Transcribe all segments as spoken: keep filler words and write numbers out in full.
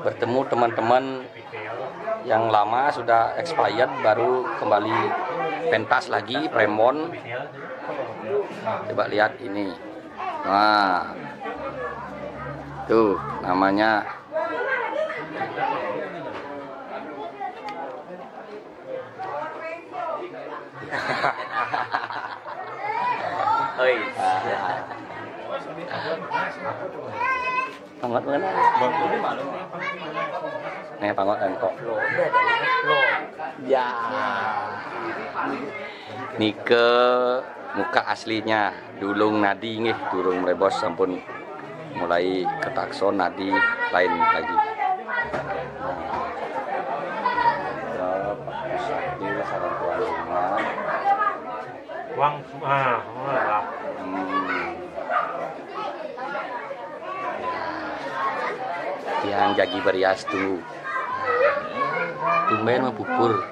Bertemu teman-teman yang lama sudah expired, baru kembali pentas lagi, premon. Coba lihat ini. Nah, tuh namanya. Oi. Pangot mana? Nih, pangot kan kok. Ya. Nike muka aslinya Dulung Nadi nggih, durung mrebos sampun mulai ketakson nadi lain lagi. Nah, ya, Pak Pusat ini sareng tuan rumah. Wang, ah, wah. Hmm. Yang jagi berias tuh. Tumben mah pupur.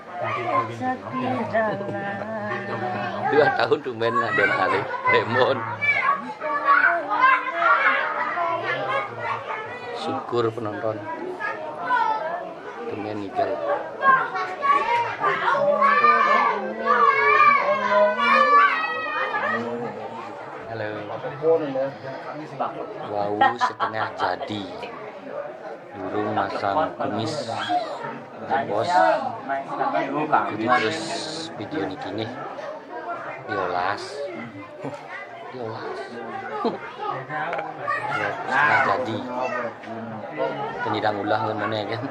Dua tahun tumben ada alih Raymond. Syukur penonton. Tumben ngigel. Halo. Wau setengah jadi. Durung masang kumis. Bos. Jadi terus video niki nih. Diolas. Diolas. Ya, setengah jadi. Penyidang ulah kan mana ya kan?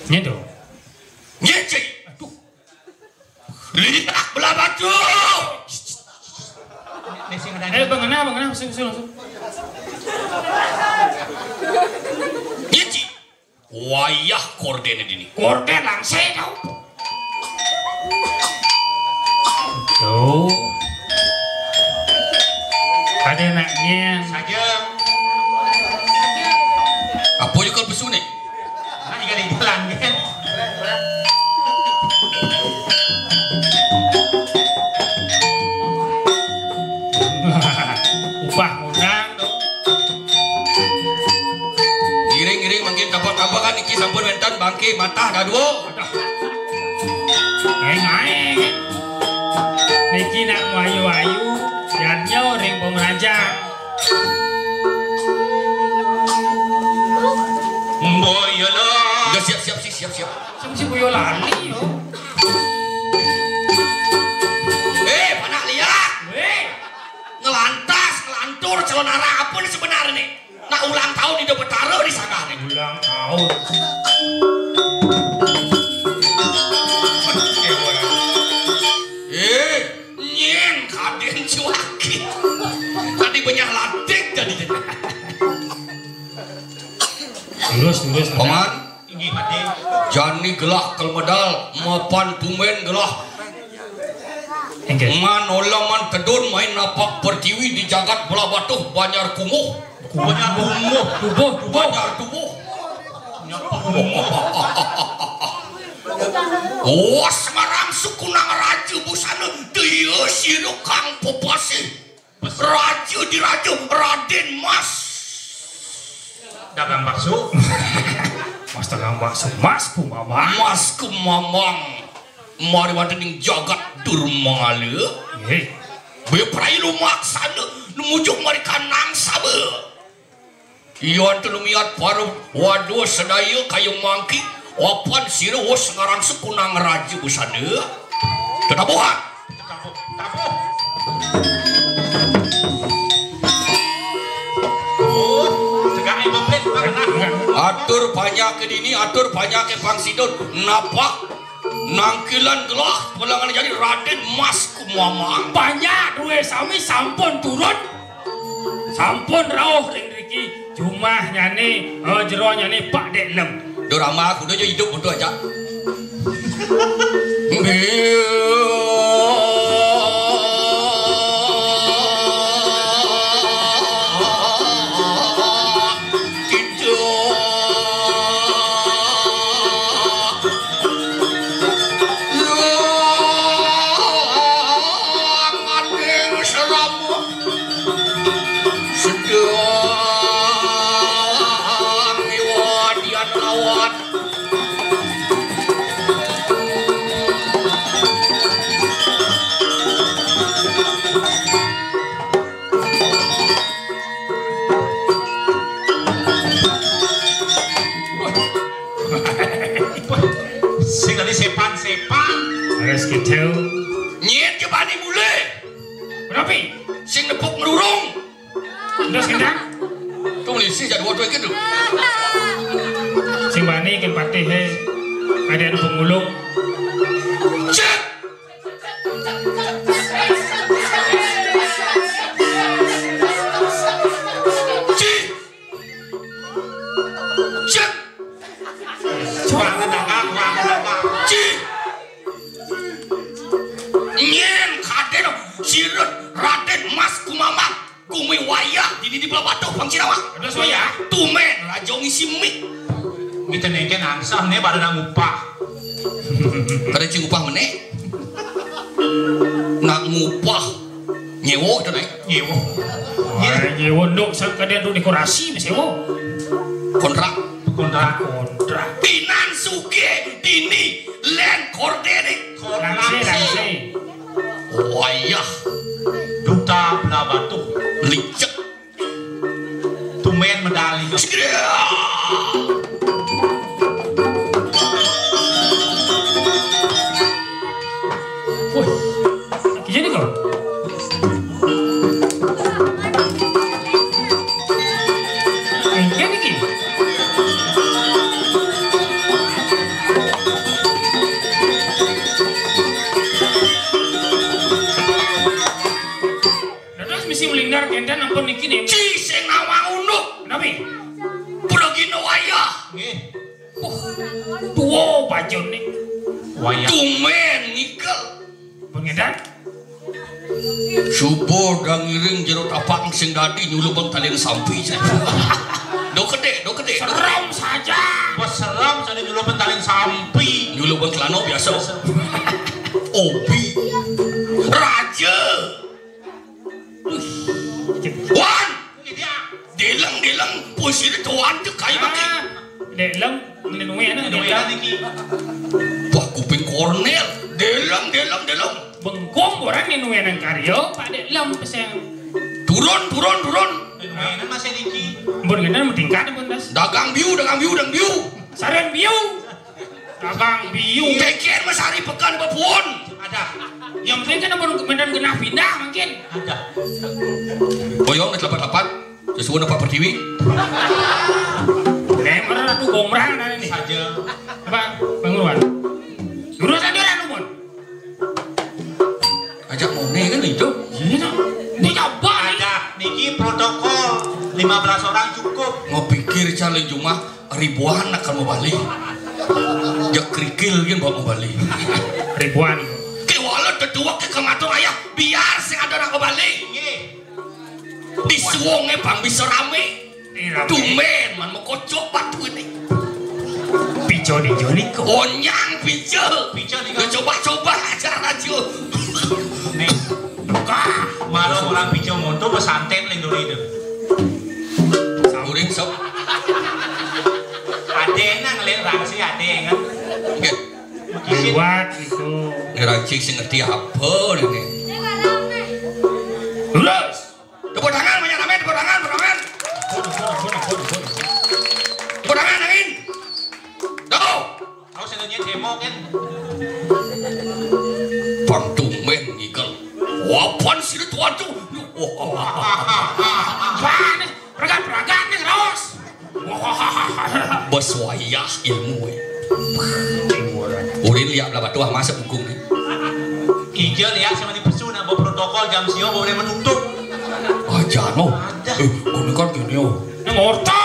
Ini tuh. Ngecek. Aduh. Lidah belah batu. Eh, bang, kenapa, kenapa? Sini, sini, sini. Ngecek. Wayah korden ini. Korden langsé tau. Tuh. Ada anaknya. Saja. Apa juga pesu nih? Nah, jika di jalan kan. Upah ngundang tuh. Ngiring-ngiring mangkin tapak-tapakan niki sampun wénten bangké matah dadua. Aing-aing. Niki nak mayu-ayu, yadnya ring pemeraja. Boyola. Udah siap-siap sih, siap-siap. Sama si Boyolali yo. Eh, panak liak. Weh. Ngelantas, ngelantur, calon arah apa nih sebenarnya nih? Nak ulang tahun di Betara di sana nih. Ulang tahun. Eh, nyen kadén cuaki. Tadi banyak latih tadi. Terus, terus. Paman, inggih, Pak. Jani gelah kelmedal, mapan tumben gelah. Inggih. Man olaman tedun main napak pertiwi di jagat belah batuh Banjar Kumuh. Banjar Kumuh. Tubuh, tubuh. Banjar Tubuh. Banjar Kumuh. Oh, Semarang sukunang raja busana, dia sira kang pepasih. Raja diraja Raden Mas. Dagang bakso. Mas dagang bakso, Mas kumamang. Mas kumamang. Mari wonten ing jagat Durmangala. Nggih. Beprai lumaksana numuju mari kanang saba. Iya telu miat para wadwa sedaya kaya mangki, wapan sira wis ngarangsa kunang raja busana. Tetabuhan. Tetabuh, tetabuh. Oh, cegah ibu plit, Pak. Atur banyak ke dini, atur banyak ke pangsidun. Napak nangkilan gelah, pulangan jadi Raden Mas Kumamang. Banyak duwe sami sampun turun. Sampun rauh ring riki, jumahnyane, eh, jeronyane Pak Dek Lem. Duh, Rama, kudu aja hidup betul aja. Sing tadi sepan-sepan. Harus gitu. Nyet ke bani mule. Kenapa? Sing nepuk ngerurung. Terus gendang. Tuh melisi jadi waduh gitu. Sing bani kan patih he. Ada anu pemulung. Cek. Cih. Cek. Wah, ngedangak, wah, ngedangak. Cih. Nyen, kaden, sirut, Raden Mas Kumambang. Kumi wayah, dini di Blabatuh, Bang Cinawa. Terus wayah? Tumen, rajo ngisi mik. Kita nengke nangsah, ne, pada nang upah. Kada cing upah mene. Nak ngupah. Nyewo itu, Nay. Nyewo. Wah, nyewo, nduk, sa-, kada ada dekorasi, mas nyewo. Kontrak. Kontrak. Kontrak. Pinan suge, dini, len korde, nih. Langse, langse. Wayah. Duta Blabatuh. Licek. Tumen medali. Wah, iya nih kau. Iya nih, Ki. Dados misi melinggar kenten ampun niki nih. Ci sing nawang unduk. Kenapa? Pragina wayah. Nggih. Wah, tua bajone. Wayah. Tumen ngikel. Pun ngedan? Subuh dan ngiring jero tapak sing dadi nyulubeng talin sampi. Do gede, do gede. Serem saja. Wah, serem saja nyulubeng talin sampi. Nyulubeng celana biasa. Obi. Raja. Wan. Deleng-deleng, posisi tuan tu kai maki. Ah, deleng, ini nunggu ya, nunggu ya. Wah, kuping Kornel. Deleng, deleng, deleng. Bengkong orang ini nunggu yang karyo, Pak Deleng, pesan. Turun, turun, turun. Ini masih diki. Bun, kena mentingkat, bun, das. Dagang biu, dagang biu, dagang biu. Saran biu. Dagang biu. Kekian mas hari pekan bebun. Ada. Yang penting kan abang kemudian genah pindah mungkin. Ada. Boyong di telapak-telapak. Sesuai apa pertiwi? Lemer tuh gombrang nana nih. Saja. Apa? Bangunan. Dulu saja anu pun. Ajak mone kan itu. Ini tuh. Ini coba nih. Ada. Niki protokol lima belas orang cukup. Ngopikir calon jumah ribuan akan mau balik. Jak kerikil kan bawa mau balik. Ribuan. Kewala teduak ke kematur ayah biar sing ada nak mau balik. Di suwonge bang bisa rame. Iya, rame. Tumen man mekocok batu ini. Pico di joni kok. Onyang pico. Pico di. Coba-coba aja rajo. Nih. Kah. Malah orang pico monto pesanten linduri itu. Samurin sok. Ada yang nang ngeliat raksi ada yang kan. Oke. Buat itu. Ini rancik sing ngerti apa ini. Lurus. Tepuk tangan, banyak rame, tepuk tangan, tepuk tangan. Tepuk tangan, angin. Tuh. Kau senengnya demo kan? Bang tumen ngikel. Wapan sini tuan tuh. Wah. Apa nih? Peragam-peragam nih, Ros. Bos wayah ilmu, eh. Urin lihat lah batu ah, masa bukung nih. Ija lihat sama di pesu nak bawa protokol jam sio boleh menutup. Aja no. Ada. Eh, ini kan gini oh. Yang orta.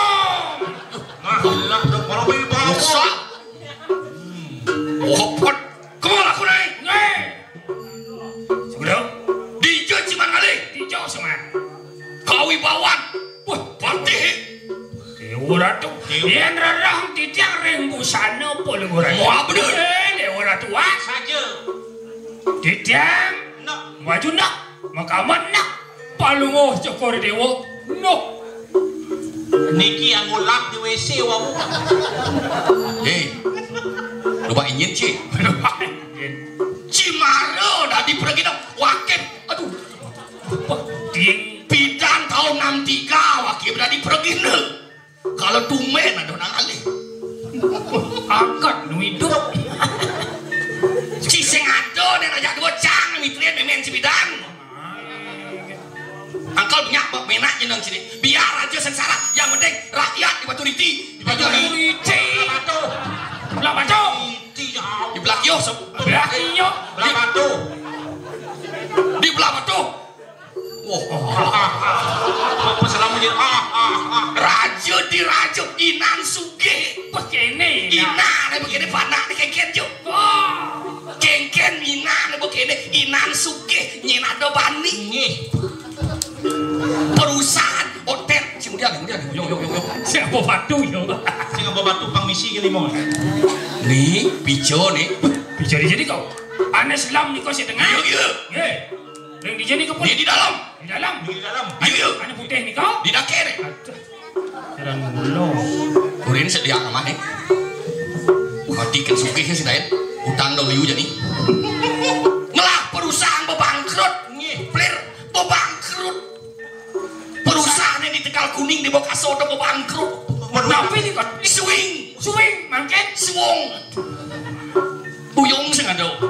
Nah, hilang dong kalau beli bawa. Rusak. Wah, pot. Kemana aku naik? Nih. Sudah. Dijo cuman kali. Dijo cuman. Kawibawan. Wah, patih. Dewa Ratu. Dewa. Yen rerah titiang ring busana apa, Lurah? Wah, bener. Eh, Dewa Ratu, wah. Saja. Titiang. Nak. Maju nak. Makaman nak. Palungguh Cokor Dewa. Nok. Niki anggo lap di W C wau. Hei. Lupa ingin, Ci. Lupa ingin. Cimara dadi pergi dong. Wakin. Aduh. Ding. Pidan tahun enam tiga, wakin dadi pergi ne. Kalau tumen ada nang alih. Angkat nu hidup. Cibidang. Angkel banyak menak jeneng sini. Biar aja sengsara. Yang penting rakyat di Batu Riti. Di Batu Riti. Batu Riti. Belah Batu. Di Belah Kio. Belah Kio. Belah Batu. Di Belah Batu. Wah. Apa salah menjadi ah ah ah. Raja di raja, Inan Sugih. Begini. Inan begini, panak ni kengken juk. Wah. Kengken Inan begini, Inan Sugih, nyen ada bani. Nggih. Perusahaan hotel. Si muda, muda, yo yo yo yo. Siapa batu yo? Sing apa batu pang misi ke lima. Ni pico ni. Pico di jadi kau. Anes lam ni kau si tengah. Iya, iya. Ye. Ring di jadi kau. Di, di dalam. Di dalam. Di dalam. Iya, iya. Ane putih ni kau. Di dake ni. Aduh. Jalan mulu. Kurin sedia aman ni. Mati kan Sugih si Daen. Utang dong liu jadi. Ngelah perusahaan bebangkrut. Nggih. Plir bebangkrut. Perusahaan yang di Tegal Kuning di Bokaso udah bebangkrut. Tapi ni kan swing. Swing, mangkin swung. Buyung sing ada.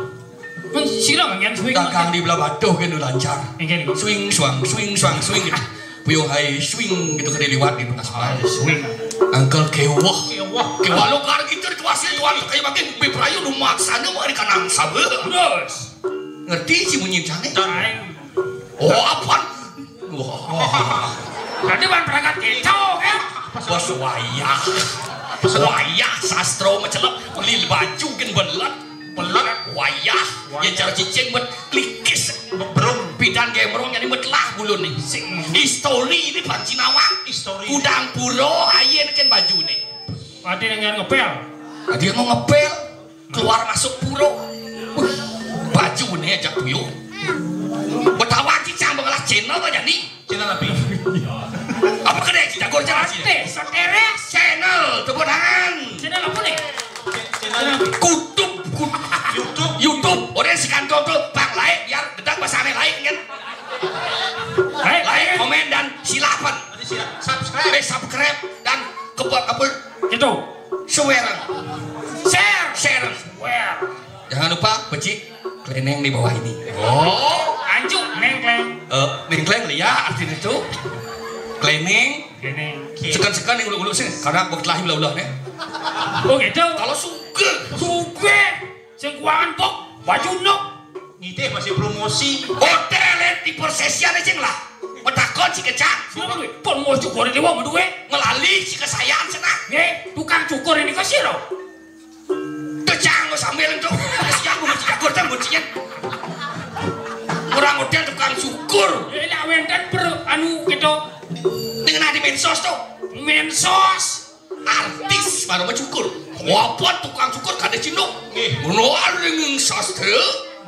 Sira ngen swing. Dagang di Belah Batu kan lancar. Nggih, nggih. Swing swang, swing swang, swing gitu. Puyung hai swing gitu ke liwat di bekas. Ah, swing. Angkel kewah. Kewah. Kewah lo kar gitu di tuas itu tuan kayak makin beprayu lu maksanya mau di kanang sabe. Terus. Ngerti si munyi canggih. Oh, apa? Wah. Nanti ban perangkat kacau kan? Bos wayah. Wayah sastro mecelep, lil baju gen belet. Belet. Wayah. Ya cara cicing bet klikis. Berung. Pidan gemrong jadi bet lah bulun nih. Sing. Histori ini panci nawang. Histori. Gudang puro, ayen kan baju nih. Ada yang ngepel. Ada yang mau ngepel. Keluar masuk puro. Wih, baju nih ajak tuyul. Betawa cicang mengelah channel aja nih. Channel apa? Apa kena kita gor channel sih? Teh, soteres. Channel, tepuk tangan. Channel apa nih? Channel apa? Kutub, kut- YouTube. YouTube. Orang si kantong tuh, bang, like, biar gedang bahasa aneh lain kan. Like, like, komen dan silapan. Nanti sila subscribe. Eh, subscribe dan kebal kabul. Itu. Share. Share. Share. Share. Jangan lupa pecik kleneng di bawah ini. Oh. Anjuk, nengkleng. Eh, nengkleng lihat artinya itu. Kleneng. Kleneng. Sekan-sekan yang uluk-uluk sih, karena waktu lahir ulah-ulah nih. Oh gitu. Kalau suka. Suka. Sing kuangan pok, baju nuk. Ngitih masih promosi. Hotel di persesian aja lah. Metakon si kecak. Sing apa duit? Pun mau cukur di wong duit. Ngelali si kesayangan senang. Nggih, tukang cukur ini ke siro. Tejang lo sambil itu. Siang gue mesti jago tang kuncinya. Orang hotel tukang cukur. Ya lah wenten per anu gitu. Dengan di mensos tuh. Mensos. Artis baru mencukur. Wapun tukang cukur kada cinduk. Nggih. Menua lengeng sastra.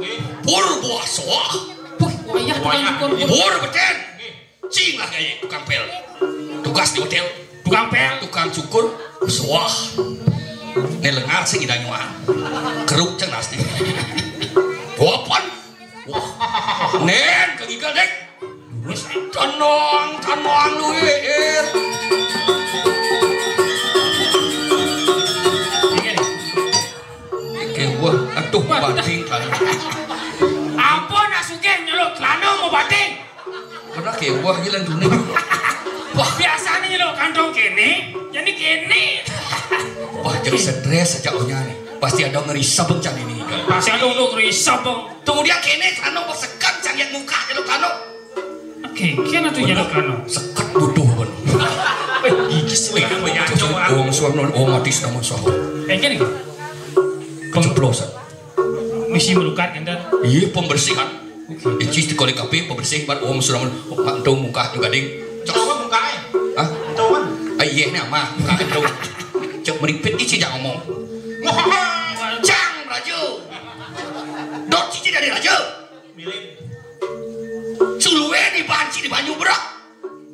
Nggih. Pur buah soah. Puh, wayah tukang cukur. Pur beten. Nggih. Cing lah gaya tukang pel. Tugas di hotel. Tukang pel. Tukang cukur. Soah. Ini lengar sih kita nyuang. Keruk ceng nasti. Wapun. Wah. Nen, kegigel dek. Tenang, tenang lu, eh. Oke, wah, aduh, bating kan. Apa nak sugih nyeluk celana mau bating? Pernah ke wah jalan dunia. Wah, biasanya nyeluk kantong kene, jadi kene. Wah, jangan stres aja ohnya nih. Pasti ada ngerisap bencana ini. Pasti ada untuk ngerisap, Bang. Tunggu dia kene, celana mau sekat, jangan lihat muka, nyeluk celana. Oke, kian atuh jalan kano. Sekat butuh pun. Eh, gigi sih. Wong suam non, oh mati sama sahur. Eh, kene. Keceplosan. Misi melukat enten. Iya, pembersihan. Oke. Icis di kolek kape, pembersih, buat om sudah men-, mantau muka juga ding. Cok. Tahu muka eh? Hah? Tahu kan? Ah, iya, ini ama. Muka itu. Cok meripit, ici jangan ngomong. Cang, Raja. Dot cici dari Raja. Mirip. Suluwe dibanci di banyu berak.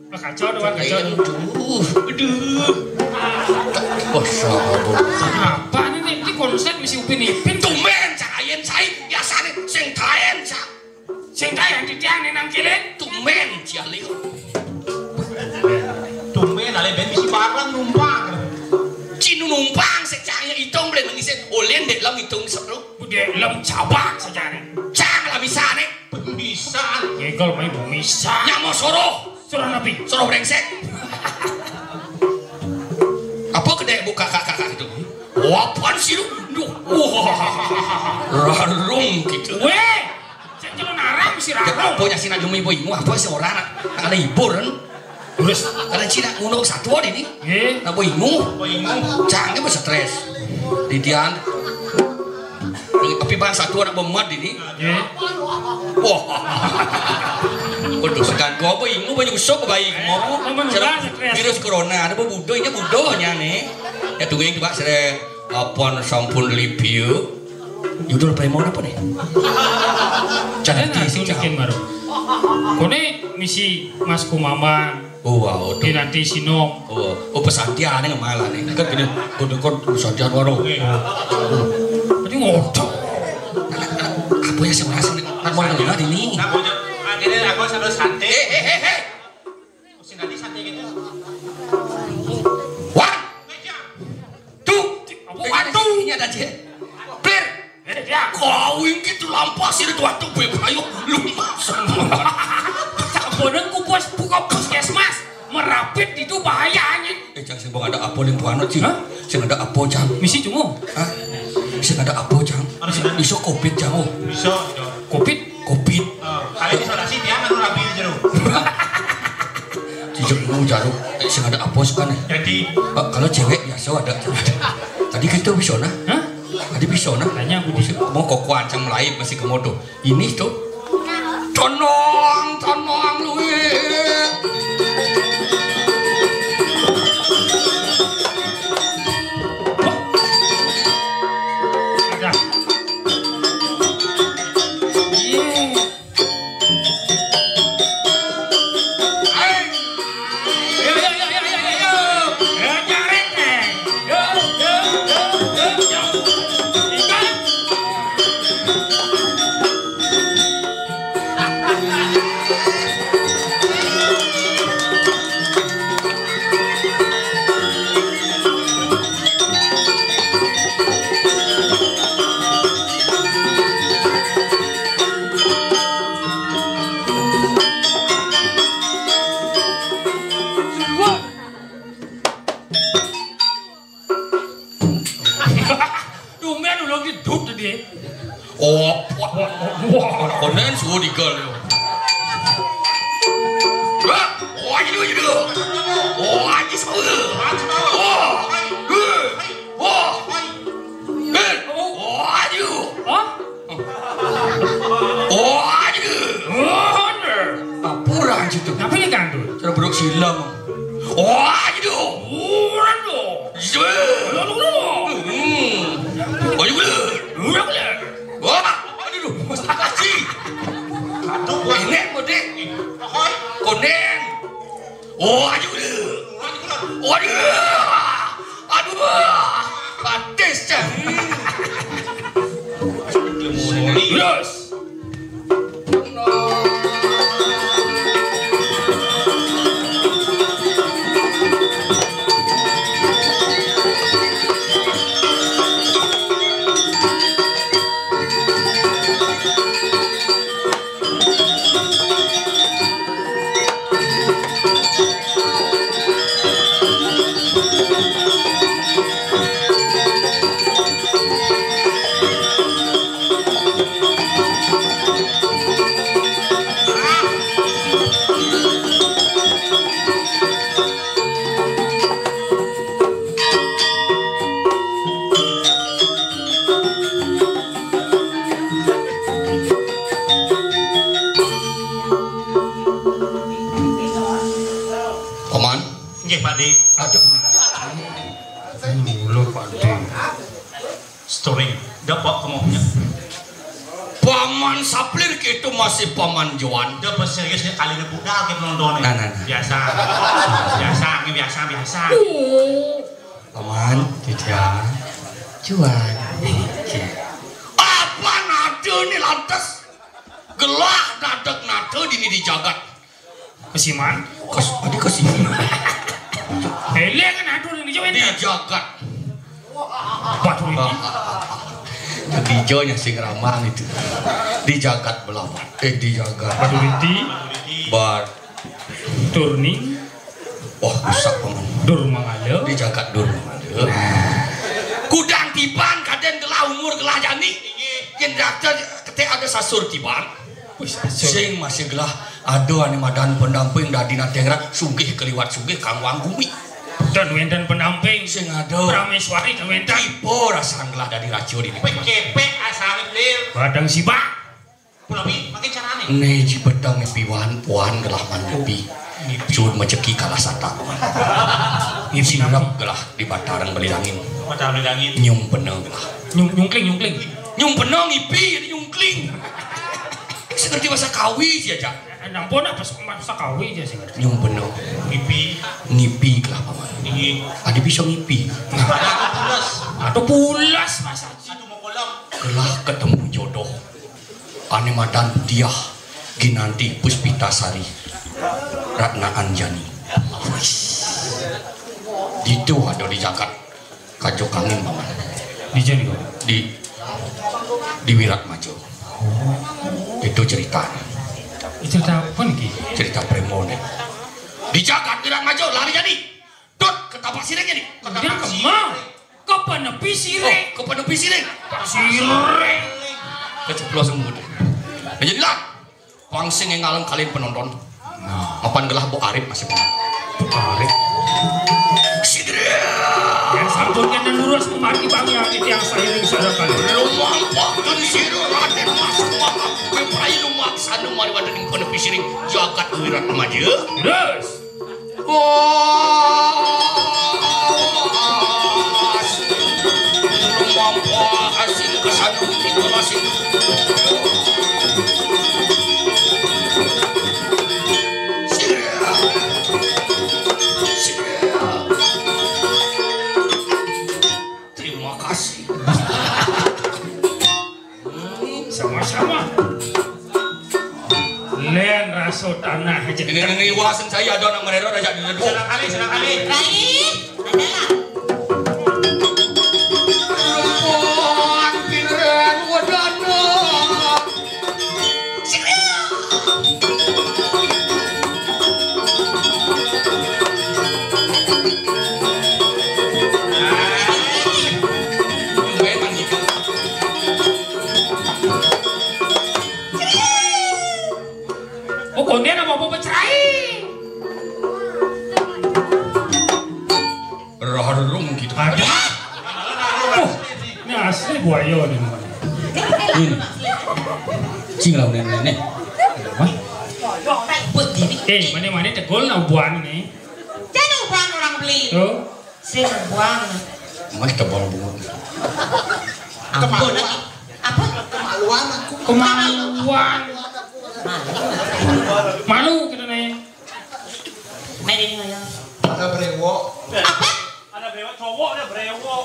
Wah, kacau doang, kacau. Aduh, aduh. Wah, sabar. Apa nih, nih? Ini konsep misi Upin Ipin. Tumben, cak ayen sai, biasane sing taen, cak. Sing taen, titiang nih nang kilin. Tumben, ciali. Tumben, ale ben misi barang numpang. Cinu numpang, sing caknya hitung, beli nangis, oleh ndek lam hitung sepuluh. Udah lam cabak sejarah. Cang lah bisa nih. Ngegel main bumi sa. Nyamo soroh. Soroh napi? Soroh brengsek. Apa kedek buka kakak itu? Oh, apaan sih lu? Duh, wah. Rarung gitu. Weh, saya cuma narang si rarung. Apa ya sih nak demi boy? Apa sih orang nak? Ada hiburan. Terus ada Cina ngundang satu ada ini. Nggih. Nak boy ingu. Boy ingu. Jangan be stres. Didian. Tapi bang satu anak bemat ini. Nggih. Wah. Waduh, segan gua apa ingu banyak usuk baik mau. Virus corona ada bebudo ini budonya nih. Ya tunggu yang coba sere apa sampun lipiu. Judul apa mau apa nih? Jangan tisi bikin baru. Kone misi Mas Kumambang. Oh, wow, tuh. Nanti Sinom. Oh, oh, pesantian nih malah nih. Kan gini, kode kon pesantian warung. Tadi ngotok. Apa ya sebelah sini? Kan mau dengar ini. Nah, bocah, akhirnya aku sambil santai. Eh, eh, eh, eh. Sing tadi santai gitu. Wah. Tuh, waduh, ini ada aja. Clear. Eh, ya. Kawin gitu lampas itu waktu beb ayo lu masuk. Kemudian ku bos buka puskesmas merapit itu bahaya anjing. Eh, jangan sing ada apa ning buana sih. Sing ada apa, Jang? Misi cuma. Hah? Sing ada apa, Jang? Bisa covid, Jang. Oh. Bisa. Covid. Covid. Kali isolasi dia nganu rabi jero. Jijik mau jaruk. Eh, sing ada apa sekarang? Jadi kalau cewek biasa ada. Tadi kita bisa nah. Hah? Tadi bisa nah. Tanya aku di mau kok kuancang melayu masih kemodo. Ini tuh. Tonong, tonong luwe. Ada. Iya. Tumben ulang di dut tadi. Oh, wah, wah, wah, wah. Konen suhu digal yo. Wah, wah, gitu, gitu. Wah, aja semua. Wah, eh, wah, eh, wah, aduh. Hah? Wah, aduh. Wah, aduh. Apa orang situ? Kenapa ini gandul? Cara buruk silam. Wah, aduh. Orang tu. Iya. Lalu, lalu. Hmm. Ayo, boleh. Udah, boleh. Wah, aduh, mesti kasih. Aduh, wah. Ini, Kodik. Konen. Oh, aduh. Aduh. Aduh. Patis, Cang. Terus. Paman. Nggih, Pak De. Aduh. Mulu, Pak De. Story. Dapat kamu punya. Paman Saplir itu masih Paman Joan. Dia serius nih kali ini budal kita nonton nih. Nah, nah, nah. Biasa. Biasa, ini biasa, biasa. Oh. Paman, tidak. Juan. Apa nada ini lantas? Gelah dadeg nada dini di jagat. Kesiman? Kes, tadi kesiman. Hele kan aduh ini jawab. Di jagat. Batu ini. Dija nya sing ramang itu. Di jagat Belawan. Eh, di jagat Maduriti. Bar. Turning. Wah, rusak, Paman. Dur Mangala. Di jagat Dur Mangala. Kudang tiban, kadén gelah umur gelah jani. Yén daftar ketek ada sasur tiban. Wis, sasur. Sing masih gelah ada ané madan pendamping dadi natengrat, sugih kaliwat sugih, kangwang gumi. Tan wénten pendamping. Sing ada. Praméswari tan wénten. Tipe rasan gelah dadi racun ini. Wéh, kepek asal, Lil. Badang sibak. Punapi, makin carané. Né ji peteng ngipi wan, puan gelah man ngipi. Sun majeki kalah satak. Ngipi sirep napi? Gelah di Batarang Bali Langit. Batarang Bali Langit. Nyumpena gelah. Nyung-, nyungkling, nyungkling. Nyumpena ngipi, jadi nyungkling. Seperti bahasa Kawi sih aja. Nampun apa bahasa Kawi aja sih ngerti. Nyumpena. Ngipi. Ngipi gelah, Paman. Ngipi. Adi bisa ngipi. Atau pulas. Atau pulas, Mas Haji. Aduh, mau kolam. Gelah ketemu jodoh. Ané madan Diah Ginanti Puspitasari Ratna Anjani. Wis. Ditu ada di jagat Kajokangin, Paman. Di Jani, Pak? Di, di Wiratmaja. Itu ceritanya. Cerita apa nih? Cerita prémon. Di jagat Wiratmaja, lari jadi. Dot, ketapak siring jadi. Dia kemang. Kepenepi siring. Oh, kepenepi siring. Siring. Keceplos semut. Nah, jadi lah. Pang sing énggalang kalian penonton. Nah. Mapan gelah Bu Arif masih penonton. Bu Arif. Siring. Yang sampun kena lurus kemari bang yang di tiang sairing sadakali. Lumampah dan siru Raden Mas Wahab. Memprai lumak sanu mari wadah ning penepi siring. Jagat Wiratmaja. Terus. Wah, asing. Mampu asing ke sana, kita masih. Terima kasih. Sama-sama. Lén raso tanah aja. Ini, ini, ini, wasen saya ada nang merero aja di depan. Senang kali, senang kali. Rai, adalah. Perempuan pinren wedana. Oh, konden apa, apa pecerai? Rarung gitu. Aduh. Oh, ini asli buaya nih. Ini. Cing lah, nenek. Hah? Eh, mana-mana tegol nah buan nih. Jangan buan orang beli. Tuh. Sing buang. Mas tebal bungut. Ampun lagi. Apa? Kemaluan aku. Kemaluan. Malu kita nih. Mari ini ngoyo. Ada brewok. Apa? Ada brewok, cowok ada brewok.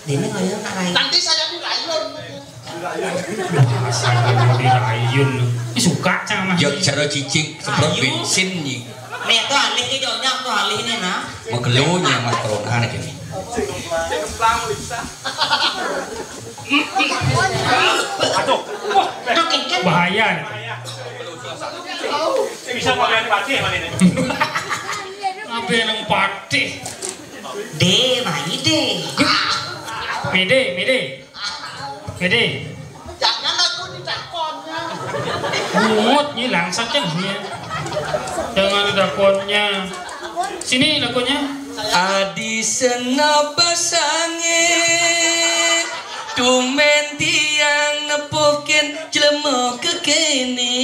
Ini ngoyo nak lain. Nanti saya dirayun. Saya mau dirayun. Ini suka sama. Ya cara cicing semprot bensin nih. Nih, tuh alih nih, jauhnya tuh alih nih, nah. Magelo nya Mas Corona nih gini. Aduh, wah, bahaya nih. Bisa ngomongin patih mana ini? Apa yang patih? Dé, mai dé. Mede, mede. Mede. Jangan aku didakonnya. Bungut nih langsat kan nih. Jangan didakonnya. Sini lagunya. Adi sena basange, tumen tiang nepukin jelema kekene.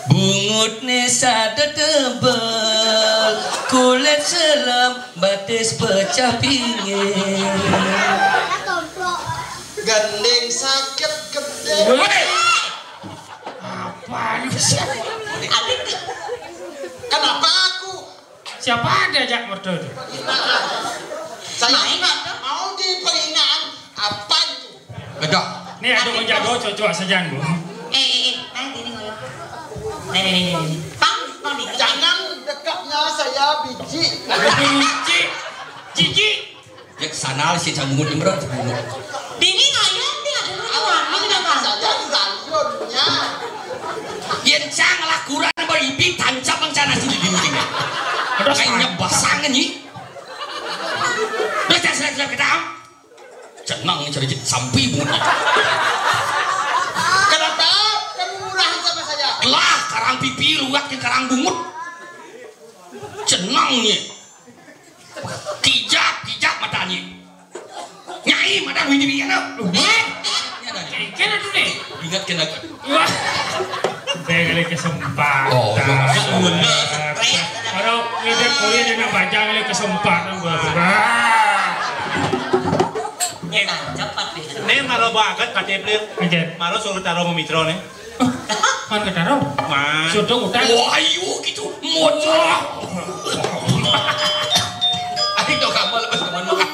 Bungutne sada tebel, kulit selam, batis pecah pinggir. Gending sakit gede. Weh! Apa lu sih? Kenapa aku? Siapa ada ajak mertua itu? Saya ingat, mau di penghinaan apa itu? Betul. Nih, aduh, menjago cocok saja, Bu. Eh, eh, eh, naik ini ngoyo. Nih, nih, nih, nih. Pang, pang dikit. Jangan dekatnya saya biji. Biji. Jiji. Cek Sanal si cang bungut nyembrot bungut. Dini ngayam dia ada ruangan dengan saja di galiunnya. Yen cang lakuran beribi tancap rencana si dinding. Terus kayak nyebasang ni. Terus cang selek-selek kita. Cenang ni cari sampi bungut. Kenapa kamu murah sama saya? Lah karang pipi luak ke karang bungut. Cenang ni. Kijap, kijap matanya. Nyai mata duit di bikin tu. Kena tu ni. Ingat kena. Wah. Saya kali kesempatan. Oh, iya. Kalau kita kuliah dia nak baca kali kesempatan buat. Nah, cepat deh. Ini malah banget K T P. Oke. Malah suruh taruh mau mitro nih. Kan kata dong. Mas. Sudah utang. Wah, ayo gitu. Mocah. Ayo dong kamu lepas teman makan.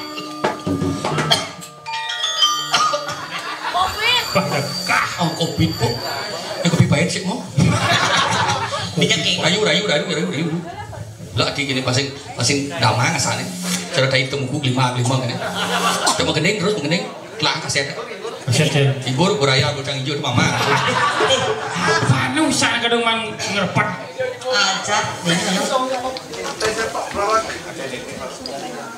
Covid. Bah, kah. Oh, covid, Bu. Ya, covid baik sih, mau. Minyak, Ki. Rayu, rayu, rayu, rayu, rayu. Lah, di gini pasing, pasing damang asalnya. Cara tadi temuku lima, lima gini. Kita mau gending terus, mau gending. Telah kaset. Kaset, ya. Ibu beraya, bocang hijau, mama. Apa nu usah kadung mang ngerepet. Aja, ini.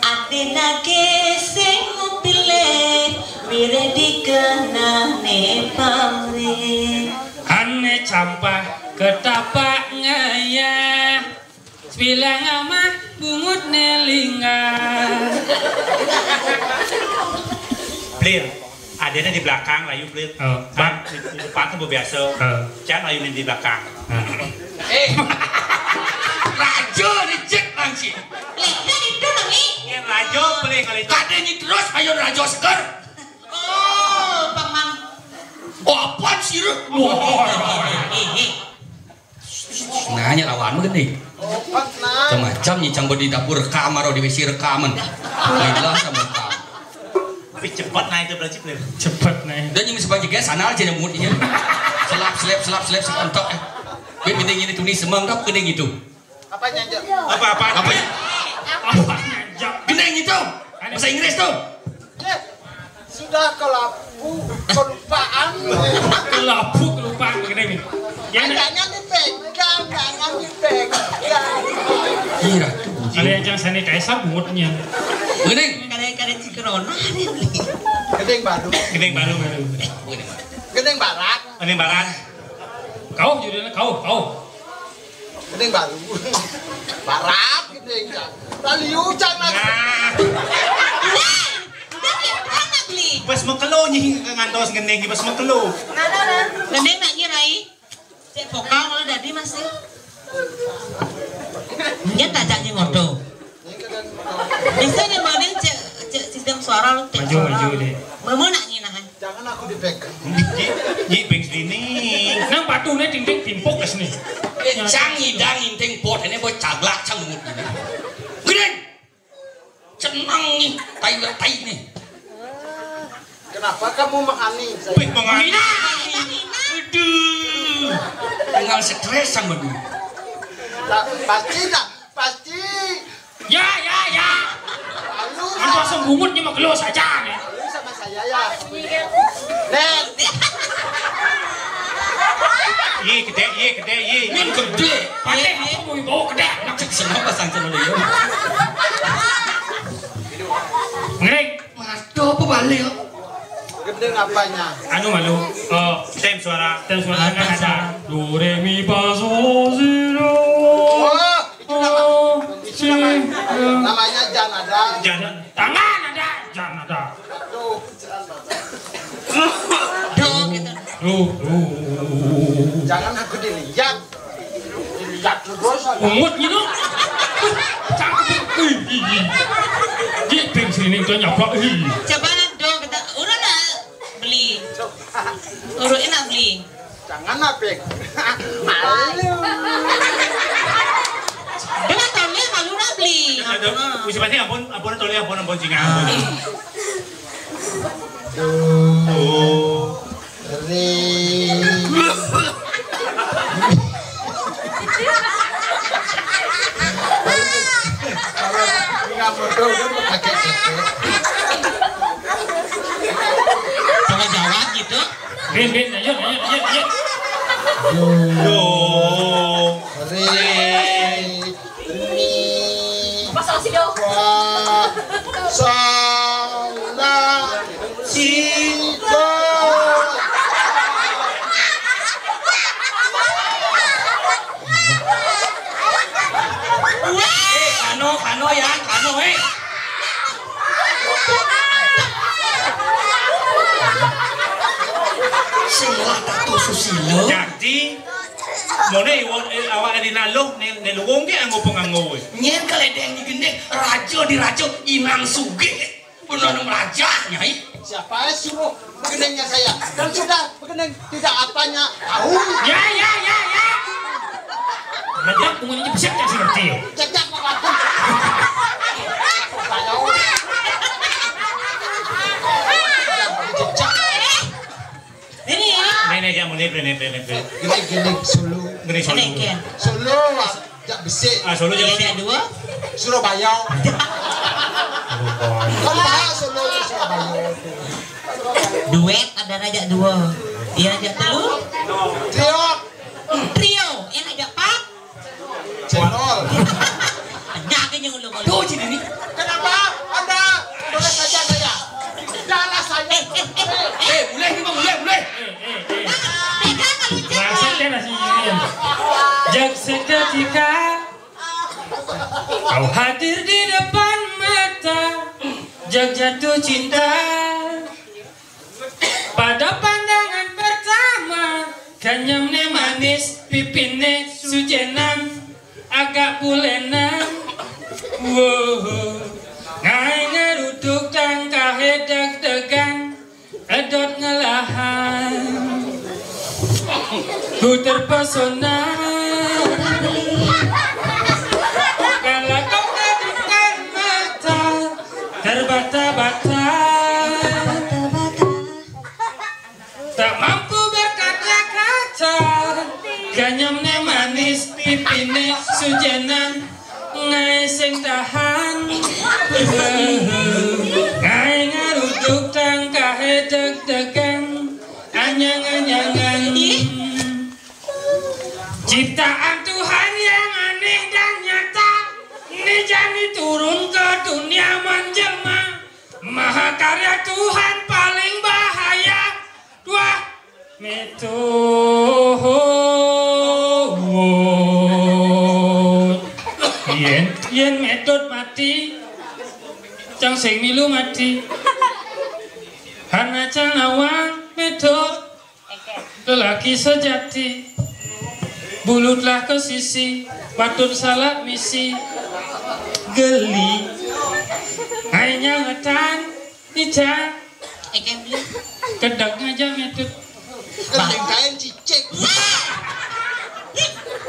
Atina ke sing pilih, mirip dikenane pamrih. Ane campah ketapak ngayah. Sebilang amah bungut nelinga. Blir, adanya di belakang, layu Blir. Oh, Bang. Di, di depan tuh biasa. Oh. Jangan layu di belakang. Oh. Eh, raja reject nang si. Lek, kan itu nang i. Yang raja paling kali. Kadenya terus, ayo raja seger. Oh, paman. Oh, apaan sih lu? Wah. Eh, eh. Nanya lawanmu gede. Opat nah. Macam-macam nih, cang di dapur kamar, di W C rekaman. Gila sama kamu. Tapi cepet nah itu berarti, Blir. Cepet nah. Dan yang sebagai guys, sana aja yang bungut iya. Selap, selap, selap, selap, selap, entok, eh. Gue mending ini tuh nih, semang, dap, gede gitu. Apanya, Jok? Apa, apa? Apa ya? Apa? Gending itu. Bahasa Inggris tuh. Eh, sudah kelapu, kelupaan. Kelapu, kelupaan, begini nih. Ya, nah. Jangan dipegang, jangan dipegang. Iya, Ratu. Ada yang jangan sanitizer, bungutnya. Gending. Kadang-kadang si corona, dia beli. Gending baru. Gending baru. Gending barat. Gending barat. Kau judulnya kau, kau. Gending baru. Barat gending, Cang. Lalu Cang lagi. Nah. Wah, udah dia anak beli. Pas mekelo nyi ngantos gending, pas mekelo. Nah, nah, nah. Gending nak nyirai. Cek pokal kalau dadi masih. Dia tajak nyi moto. Biasanya mana cek, cek sistem suara lu, cek maju, suara. Maju deh. Mama nak nyi nahan. Jangan aku dipegang. Ji, ji, ping sini. Nang batu ni ting ting timpuk ke sini. Eh, cang idang inting pot ini buat caglak cang bungut ini. Gede. Cenang nih, tai tai nih. Kenapa kamu menghani saya? Wih, menghina. Aduh. Tinggal stres sama dulu. Tak, pasti tak, pasti. Ya, ya, ya. Lalu kan sama, pasang bungut nyemak gelo saja nih. Lalu sama saya ya. Nek. Iya, gede, iya, gede, iya. Ini gede. Pateh apa mau dibawa gede? Nak seneng pasang celana dia. Ngering. Mado apa balik kok? Gending apanya? Anu malu. Oh, tem suara. Tem suara. Ah, kan tem ada suara. Do re mi fa so si do. Oh, itu nama. Oh, itu nama. Si, do. Namanya janada. Jan-, tangan ada, janada. Tuh. Do gitu. Do, do. Jangan aku dilihat. Dilihat terus. Ungut gitu. Cakep. Wih, ih, ih. Dia ping sini tuh nyaplok. Ih. Coba do kita urun nak beli. Urun nak beli. Jangan apa? Malu. Dia tolnya malu nak beli. Aduh, mesti pasti ampun, ampun tolnya ampun, ampun singa, ampun. Ah. Oh. Ri. Kalau nggak bodoh kan pakai kecek. Bin, bin, ayo, ayo, ayo, ayo. Do. Do. Re. Mi. Pasang sih, Do. Fa. Sol. La. Si. Do. Eh, kano, kano ya, kano, eh. Sing lah tato susilo. Jadi, mone iwon, eh, awak di naloh, ne, ne luwung ke anggo penganggo, eh. Nyen kaledeng ni gendeng, raja di raja, inang sugih. Benar raja, Nyai. Siapa yang suruh begeningnya saya? Dan sudah begening tidak apanya tahu. Ya, ya, ya, ya. Nanti aku mau nyebut siapa sih ngerti ya? Cecak apa? Saya. Cecak. Ini ya. Ini, ini, kamu ini, ini, ini, ini. Ini gini Solo. Ini Solo. Ini, Ken. Solo, Wak. Jak besik. Ah, Solo jak besik. Dua. Surabaya. Surabaya. Kan Pak Solo ke Surabaya itu. Duet ada raja dua. Iya, raja telu. Trio. Trio, yang raja empat. Channel. Banyak ini ngulu-ngulu. Tuh, sini nih. Kenapa Anda boleh saja saya? Janganlah saya. Eh, eh, eh, eh. Eh, boleh nih, Bang, boleh, boleh. Pegang kalau Rasakan rasanya ini. Jak seketika kau hadir di depan mata, jak jatuh cinta. Pada pandangan pertama, kanyang ne manis, pipine sujenan, agak bulenan. Wow, ngai ngeruduk tangkahe deg-degan, edot ngelahan. Ku terpesona. Kalau kau hadapkan mata, terbata-bata. Tak mampu berkata-kata. Ganyamne manis, pipine sujenan. Ngai sing tahan. Ngai ngaruduk tangkahe deg-degan. Anyang-anyangan. Ciptaan Tuhan yang aneh dan nyata. Ini jani turun ke dunia menjelma. Mahakarya Tuhan paling bahaya. Wah, metode. Yen, yen metode mati, cang sing milu mati. Hana cang nawang metode. Lelaki sejati, bulutlah ke sisi, patut salah misi, geli. Hanya ngetan, ican. Kedek aja metode. Kain cicik.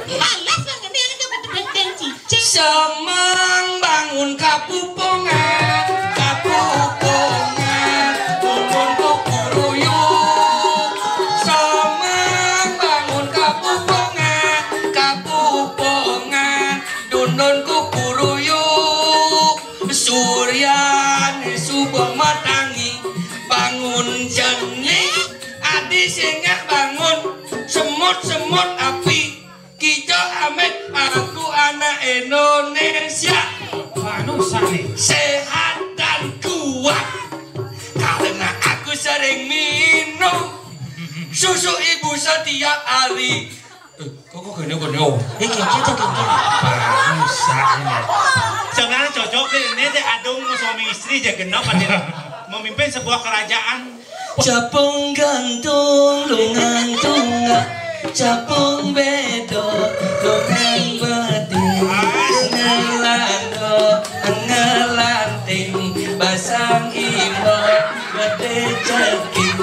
Malas banget yang ada betul-betul cicik. Semang bangun kapupongan, kapupongan, bangun kukuruyuk. Semang bangun kapupongan, kapupongan, dunun kukuruyuk. Suryan subuh matangi, bangun jenih, adi singah bangun, semut-semut api. Kijo Amet, aku anak Indonesia. Anu sane. Sehat dan kuat. Karena aku sering minum susu ibu setiap hari. Eh, kok, kok gini, gini, oh. Eh, kayak gitu, kayak gitu. Bangsa ini. Sebenarnya cocok deh, ini deh adung suami istri aja genap aja memimpin sebuah kerajaan. Capung gantung, lungan tunggal, capung bedo, lungan badi, ngelando, ngelanting, basang imo, gede ceking.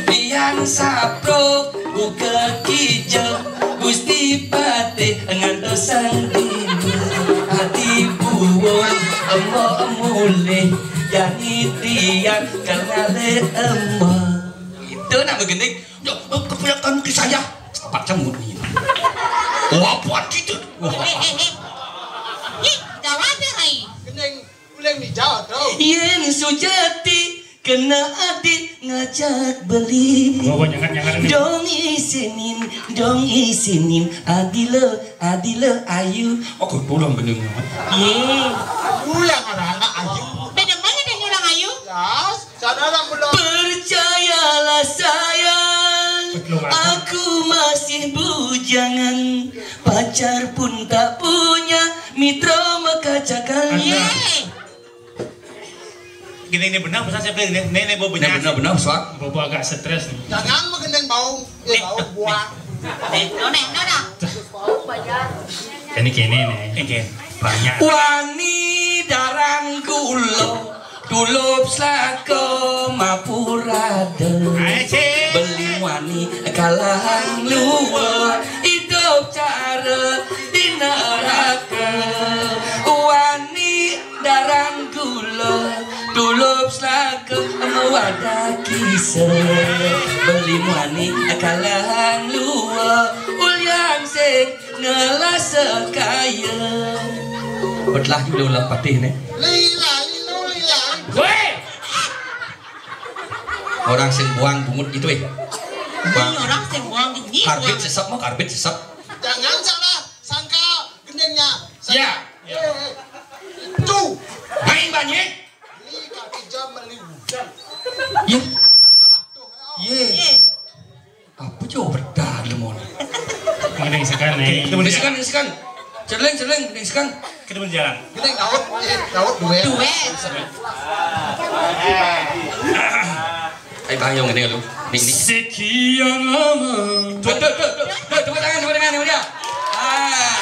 Pian sapruk, buka kijel, Gusti Patih, ngantos sang dina, ati buwung, emo mulih. Yang itian kal ngalih ema. Itu nak begending. Yo, keponakan ke saya. Apa cemut ini? Wah, buat gitu. Wah. Eh, eh, eh, eh. Ih, gawat ya, Rai. Gending, boleh mijau, tuh. Yen Sujati Kena adi ngajak beli. Bawa nyangat-nyangat ini. Dong isinin, dong isinin. Adile, adile, ayu. Oh, ketulang bening. Ye. Ulang orang ayu. Beda mana dia orang ayu? Yes, sana orang belum. Percayalah sayang, aku masih bujangan. Pacar pun tak punya, mitra maka cakal. Ye. Gini, ini benar pesan saya pilih. Ini, ini, ini bau benar. Ini benar-benar, Sob. Bau agak stres nih. Jangan mengendeng bau. Eh, bau buah. Nih, no, nih, no, no. Ini gini nih. Ini banyak. Wani darang gulo, dulup slaka mapurada. Ayo, Cik. Beli wani kalang luar, hidup cara di neraka. Wani darang gula, dulup slaka mawadah kisah. Beli wani kalang luar, ulian sing ngelasa kaya. Betlah juga ulah patih nih. Lila, lila, lila. Weh! Orang sing buang bungut gitu, eh. Buang. Ini orang sing buang bungut. Karbit sesep mah, karbit sesep. Jangan salah sangka gendengnya. Ya. Eh, eh. Tuh. Main banyak. Beli kaki jam, beli hujan. Ya. Bukan belah batu. Ye. Ye. Apa jauh berdah lemon? Ini sekarang nih. Ini sekarang, ini sekarang. Celeng, celeng, ini sekarang. Kita berjalan. Gendeng Daud, eh, Daud duet. Duet. Ayo, Bang, yang ini lu. Ini, ini. Sekian lama. Tuh, tuh, tuh, tuh, tuh, tepuk tangan, tepuk tangan, tepuk tangan. Ah.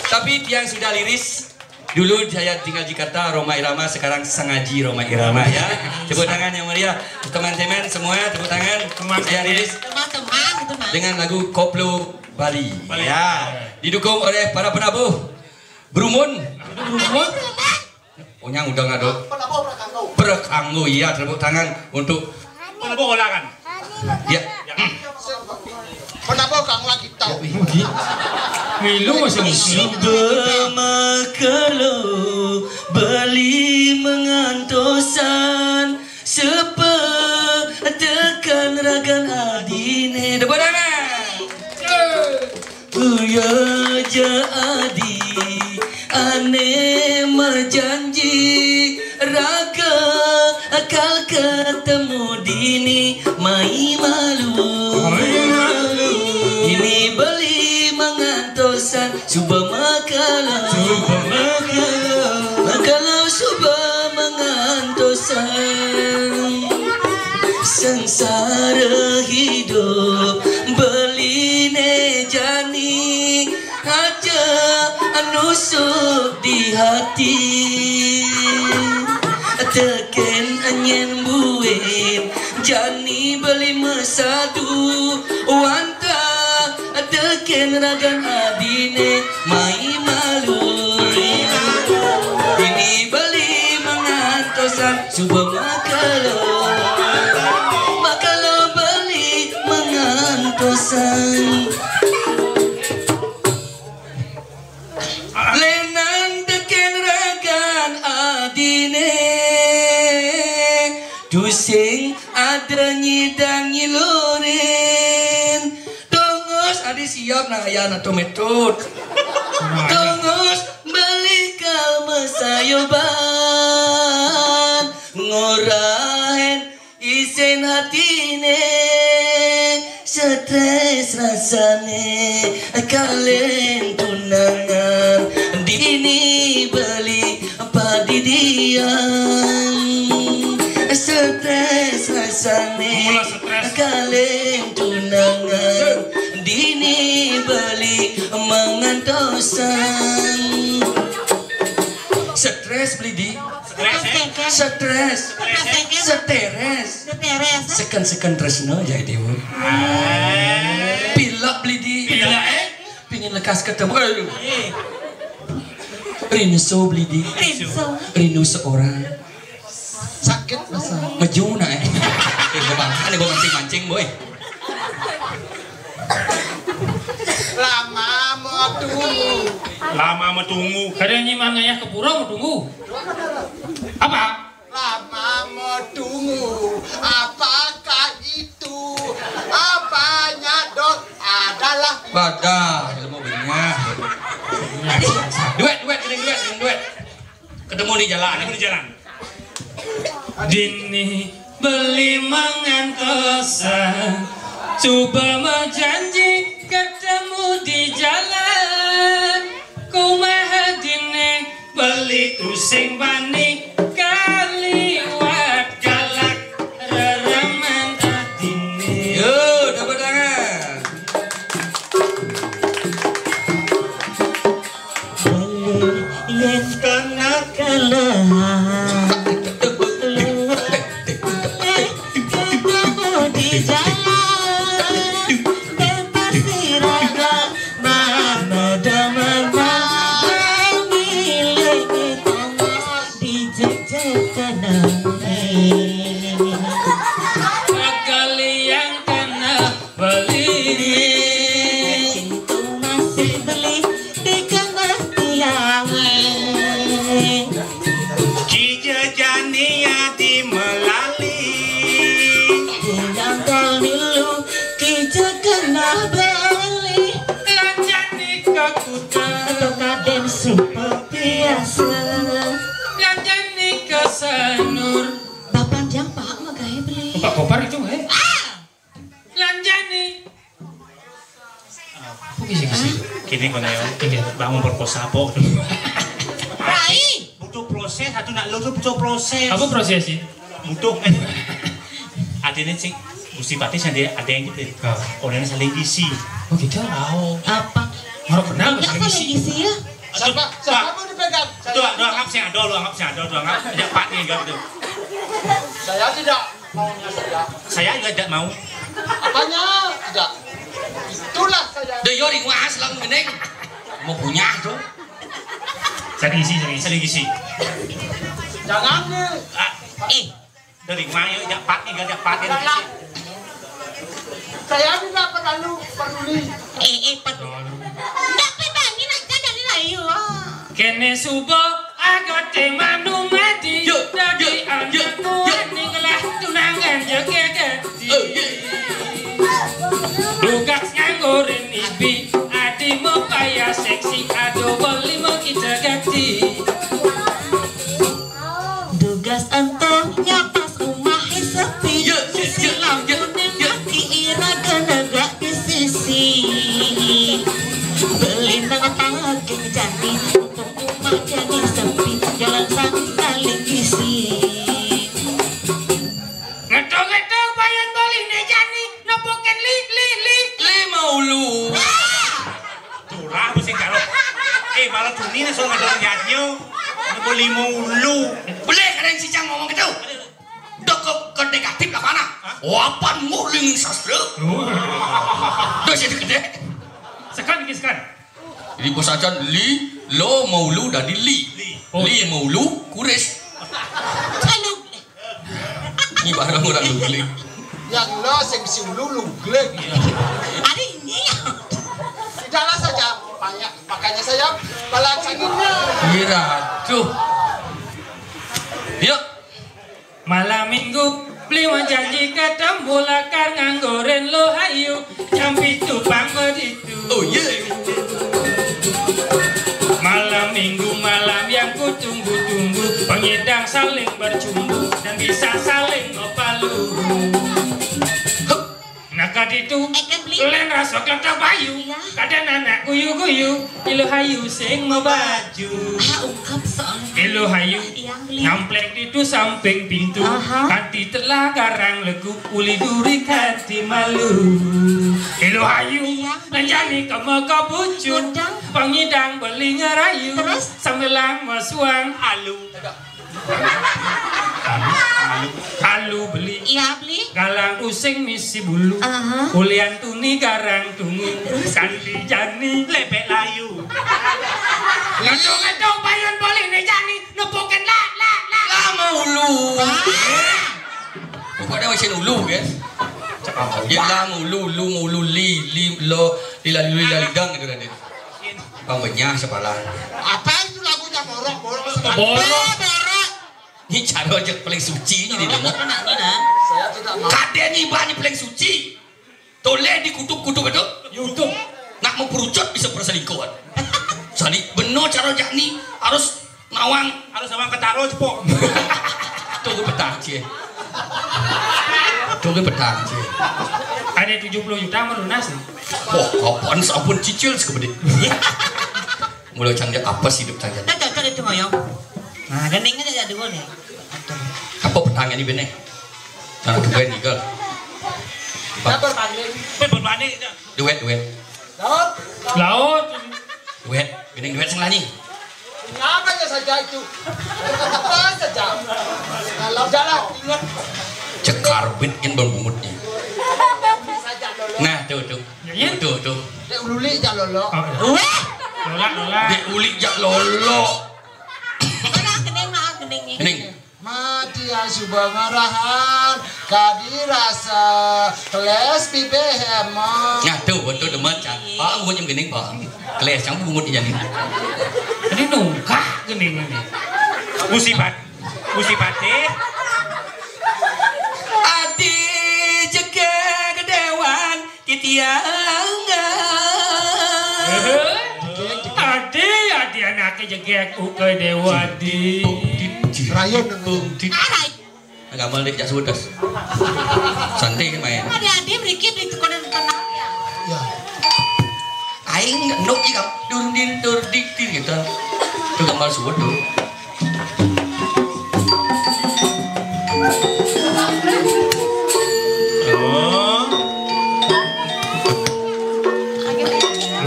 Tapi yang sudah liris, dulu saya tinggal di Jakarta, Rhoma Irama, sekarang Sangaji Rhoma Irama, ya. Tepuk tangan yang meriah. Teman-teman semua, tepuk tangan. Teman-teman. Saya liris. Teman-teman, itu, Mas. Dengan lagu Koplo Bali. Bali. Ya. Didukung oleh para penabuh. Berumun. Berumun. Onyang udah ngaduk. Penabuh, perakanggo. Perakanggo, iya, tepuk tangan untuk penabuh olahan. Ya. Penabuh kang lagi tahu. Milu masih muda. Suba makalo beli mengantosan, sepa tekan ragan adine. Tepuk tangan. Uya ja adi ane majanji, raga akal ketemu dini mai malu. Mai malu. Ini beli mangantosan suba makala. Suba makala. Makala suba mangantosan. Sengsara hidup beline jani aja nusuk di hati. Teken anyen buin jani beli mesadu wanta. Teken ragan adine mai malu. Ini beli mangantosan suba makalo. Makalo beli mangantosan. Lenan teken ragan adine, tusing ada nyidang nyilurin. Tongos adi siap nah, ayah na tometut. Tongos beli ka masayoban, ngorahen isin hatine. Stres rasane kalen tunangan, dini beli padidian. Stres rasane. Mula stres. Kalen tunangan, dini beli mangantosan. Stres beli di. Stres, eh? Stres. Stres. Stres. Seken-seken tresno jadi dewa. Pilek beli di. Pilek, eh? Pingin lekas ketemu. Eh. Rinso beli di. Rinso. Rindu seorang. Sakit masa. Meju nah, eh. Eh, gua bang, ada gua mancing-mancing, boy. Lama mau tunggu. Lama mau tunggu. Kadang nyiman ngayah ke pura mau tunggu. Apa? Lama mau Ada ilmu banyak. Duet, duet, mending duet, mending duet. Ketemu di jalan, ketemu di jalan. Dini beli mangantosan, coba berjanji ketemu di jalan. Kumaha dini beli tusing bani kaliwat galak rereman dini. Yo, tepuk tangan. Beli yen kena kelemahan. Di jalan bebas diraga, mama demen milik tongos di jejak kenangan. Kalian kena beli itu masih beli di kena tiang. Kija jani adi melali. Bilang kau milu kija kena beli. Lanjani ke kuda. Atau kaden super biasa. Lanjani ke sanur. Bapak jam pak magae beli. Bapak kopar itu eh. Ah! Lanjani. Apa kisi-kisi? Kini kono yo. Iya. Bangun perkosa apa? Rai. Butuh proses, satu nak lurus butuh proses. Apa proses sih? Butuh. Adanya sih Gusti Patih sendiri ada yang gitu. Ah. Orangnya saling isi. Oh gitu. Tahu. Apa? Marah kenal. Enggak saling isi ya. Siapa? Siapa mau dipegang? Tuh, tuh anggap sih ada, lu anggap sih ada, tuh anggap. Tidak Patih enggak tuh. Saya tidak. Maunya saya. Saya juga tidak mau. Apanya? Tidak. Itulah saya. Deh, yo ring was lang gini. Mau punya tuh. Sering isi, sering isi. Sering isi. Jangan nih. Ah, ih, dari mana ya? Dapat nih, dapat nih. Saya tidak terlalu peduli. Eh, eh, peduli. Enggak peduli, nak kada nih ayo. Kene suba agote mandu mati. Yuk, dadi yuk, anak yuk, kuat yuk. Ning lah tunangan joget ganti. Oh, iya. Tugas nganggo renibi, adi mau kaya seksi, aduh beli mau kita ganti. Tugas entuh nyapas umah sepi. Yuk, yuk, yuk, yuk, yuk. Ati ira kena gak di sisi. Beli nang pangking jani, mumpung umak jani sepi, jalan sami saling isi. Ngeto-ngeto bayan beli ne jani, nopoken li, li, li. Lima ulu. Turah mesti karo. Eh, malah tuni ne soal ngeto jani. Nopo lima ulu. Boleh kadang si Cang ngomong gitu. Dok ke negatif lah mana? Hah? Wapan nguling sastra. Duh, jadi gede. Sekan iki sekan. Jadi bos acan li lo maulu dadi li. Li. Oh. Li maulu kuris. Ini barang orang luglik. Yang lo sing si ulu luglik. Ada ini. Tidaklah saja banyak. Makanya saya balancingnya. Kira tuh. Yuk. Malam minggu beli janji ketemu lakar nganggoren lo hayu. Jam pitu pang beritu. Oh, iya. Malam minggu malam yang kutunggu-tunggu, pengidang saling bercumbu dan bisa saling ngepalu. Nah, kaditu, eh, kan beli. Len rasa kata bayu, iya. Kada anak guyu-guyu, ilu hayu sing mabaju. Ah, ungkap soal. Ilu hayu, iya, beli. Ngamplek ditu samping pintu, aha. Kanti telah garang legu, uli duri kanti malu. Ilu hayu, iya, beli. Lanjani kama kabucu, undang. Pangidang beli ngerayu, terus? Sambilang masuang alu. Kalu, kalu, kalu beli. Iya, beli. Galang using misi bulu. Aha. Ulian tuni garang tungu. Terus? Kanti jani lepek layu. Ngedo-ngedo bayun beli ne jani. Nepukin la, la, la. Lama ulu. Ah. Bukan dia masih ulu, guys. Cakap. Ya, lama ulu, ulu, ulu, li, li, lo, lila, lila, lidang gitu, Raden. Bang Benyah sepalan. Apa itu lagunya borok-borok? Borok. Eh, borok. Ini cara aja paling suci ini demo. Saya tidak mau. Kadenya ibanya paling suci. Toleh dikutuk-kutuk itu. YouTube. Nak mau perucut bisa perselingkuhan. Jadi bener cara jani harus nawang. Harus nawang ketaro cepok. Tuh gue petang cie. Tuh gue petang cie. Ada tujuh puluh juta mau lunas. Wah, apaan sampun cicil segede. Mulai cangja apa sih hidup cangja? Dah cocok itu ngoyong. Nah, gending aja dua nih. Apa petangnya di bene? Jangan tuh gue nih, Gol. Sabar paling. Gue berani. Duet, duet. Laut. Laut. Duet, gending duet sing lanyi. Apa saja itu? Apa saja? Kalau jalan ingat. Cekar bit kan bang bungut nih. Saja dulu. Nah, tuh, tuh. Ya, ya. Tuh, tuh. Dek ululi jak lolo. Oh, iya. Wah. Lola, lola. Dek uli jak lolo. Maaf gending, maaf gending. Gending. Mati asu bangarahan, kadi rasa keles bibehemo. Nah, tuh, betul demen, Cang. Pak, bungut yang gending, Pak. Keles, Cang, bungut yang gending. Ini nungkah gending ini. Musibat. Musibate. Adi jegeg dewan titiang. Adi, adi anake jegeg uga dewa di. Rayun. Arai. Gambar dik jak sudes. Santai main. Adi-adi mriki beli tekonan tenang ya. Ya. Aing nuk iki, Kang. Durdin durdik dir gitu. Itu gambar suwet tuh. Oh.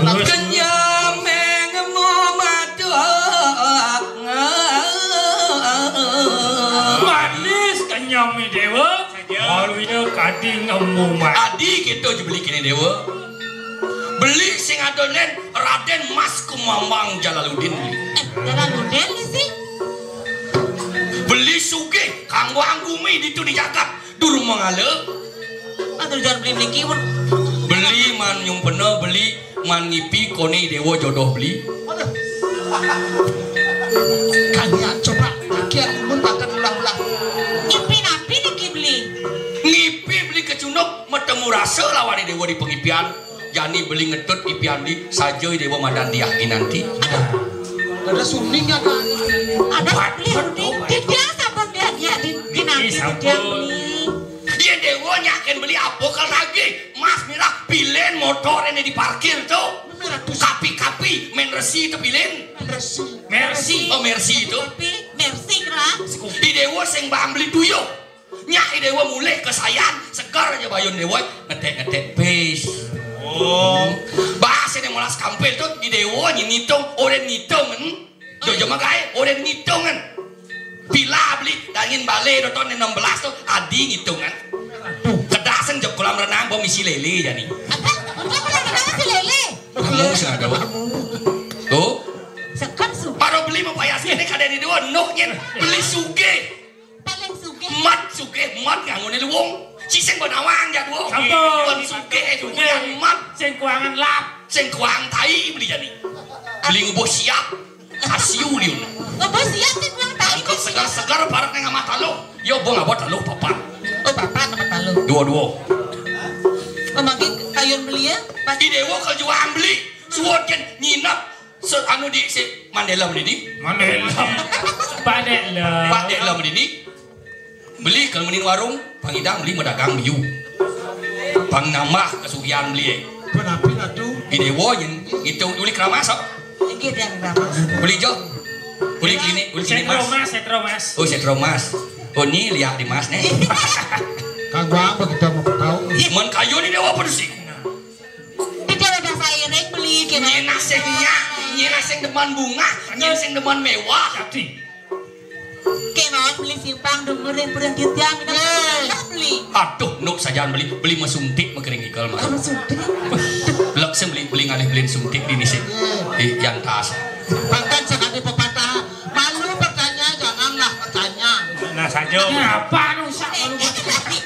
Lurus. Kenyame ngemu madu. Manis kenyame dewa. Saja. Waluya kadi ngemu madu. Adi gitu aja beli kini dewa. Beli sing adonen Raden Mas Kumambang Jalaluddin beli. Eh, Jalaluddin nih sih. Beli sugih kanggo anggumi ditu di jagat durung mangala. Aduh, jangan beli beli kiwun. Beli man nyumpena, beli man ngipi kone dewa jodoh beli. Waduh. Kalian coba kakian ulun bahkan ulang-ulang. Ngipi napi niki beli? Ngipi beli kecunduk metemu rasa lawan dewa di pengipian. Jani beli ngetut ipian di saja dewa madan diah ginanti. Ada suningnya kan? Ada beli suningnya. Dia sampun dia dia di ginanti dia beli. Dia dewa nyakin beli apa kalau lagi? Mas mirah pilin motor ini diparkir tuh. Kapi-kapi main resi itu pilin. Mercy. Mercy. Oh, Mercy itu. Tapi Mercy kira. Di dewa sing bambeli tuyul. Nyak i dewa mulih ke sayan, segar aja bayun dewa, ngetek-ngetek pis. Oh. Bahas ini molas kampil tuh, i dewa nyi ngitung, oren ngitung kan. Do jema gae, oren ngitung kan. Pila beli dangin bale doton enam belas tuh, adi ngitung kan. Kedasen jok kolam renang, bawa misi lele jadi. Apa? Apa kolam renang si lele? Kamu sengaja, Pak. Tuh. Sekan su. Paro beli mau payas ini kada di dua, noh nyen. Beli suge. Paling sugih. Mat sugih, mat nganggone luwung. Sising benawang ya, duo. Sampun. Pun sugih, sugih, mat. Sing kuangan lap. Sing kuang tai beli jani. Beli ngubuh siap. Asiu liun. Ngubuh siap sing kuang tai. Engko segar-segar parak nang amah taluh. Yo, bong abot taluh papat. Oh, papat apa taluh? Dua-dua. Memanggil kayun beli ya? Pas di dewa kejuang beli. Suwon kan nginep. Se-, anu di si Mandela beli di? Mandela. Pak Dek Lem. Pak Dek Lem beli di? Beli kalau mending warung, pangidang beli medagang biu. Pang nambah kesugihan beli. Penapi atuh? Ide wo yen ngitung uli keramas, oh. Iki yang keramas. Beli jo. Uli klinik, uli klinik mas. Setro mas, setro mas. Oh, setro mas. Oh, ni lihat di mas nih. Kagak apa kita mau tahu. Mon kayu ni dewa apa sih? Tidak ada sairing beli kira. Nyena sing nyak, nyena sing demen bunga, nyena sing demen mewah. Jadi. Kemauan beli simpang dengerin perhentian tiang, tidak beli. Aduh, nuk sajaan beli, beli mesuntik mekering ikel mah. Apa suntik? Lek sing beli, beli ngalih beli suntik di nisi. Di yang tas. Bahkan sekali pepatah, malu bertanya, janganlah bertanya. Nah, saja. Kenapa rusak malu?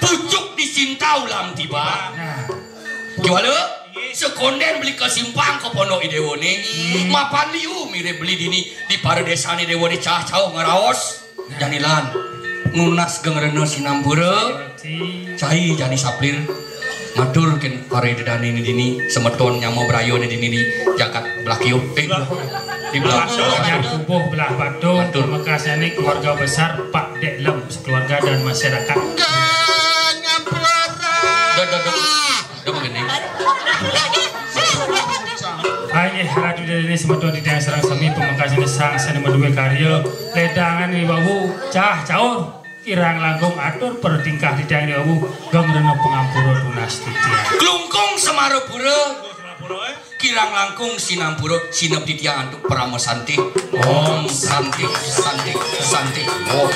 Pucuk dicinta ulam tiba. Nah. Jual sekonden beli ke simpang ke pondok idewo nih. Mapan liu mirip beli dini di para desa nih dewo di cah cau ngeraos. Janilan nunas gengrena sinampura. Cai jani saplir. Matur kén para ida dané né dini, semeton nyama braya né dini di jagat Belah Kiuh. Eh, di Belah Kiuh. Tubuh Belah Batu, pamekasné keluarga besar Pak Dék Lem, sekeluarga dan masyarakat. Dah, dah, dah. Dah begini. Inggih, ratu dané semeton titiang sareng sami, pamekasné sang sané madué karya, ledangan iwau, cah caur. Kirang langkung atur para tingkah titiang iwau, geng rena pangampura tunas titiang. Klungkung Semarapura, kirang langkung sinampura, sineb titiang antuk parama santih. Om Santih, Santih, Santih, Om.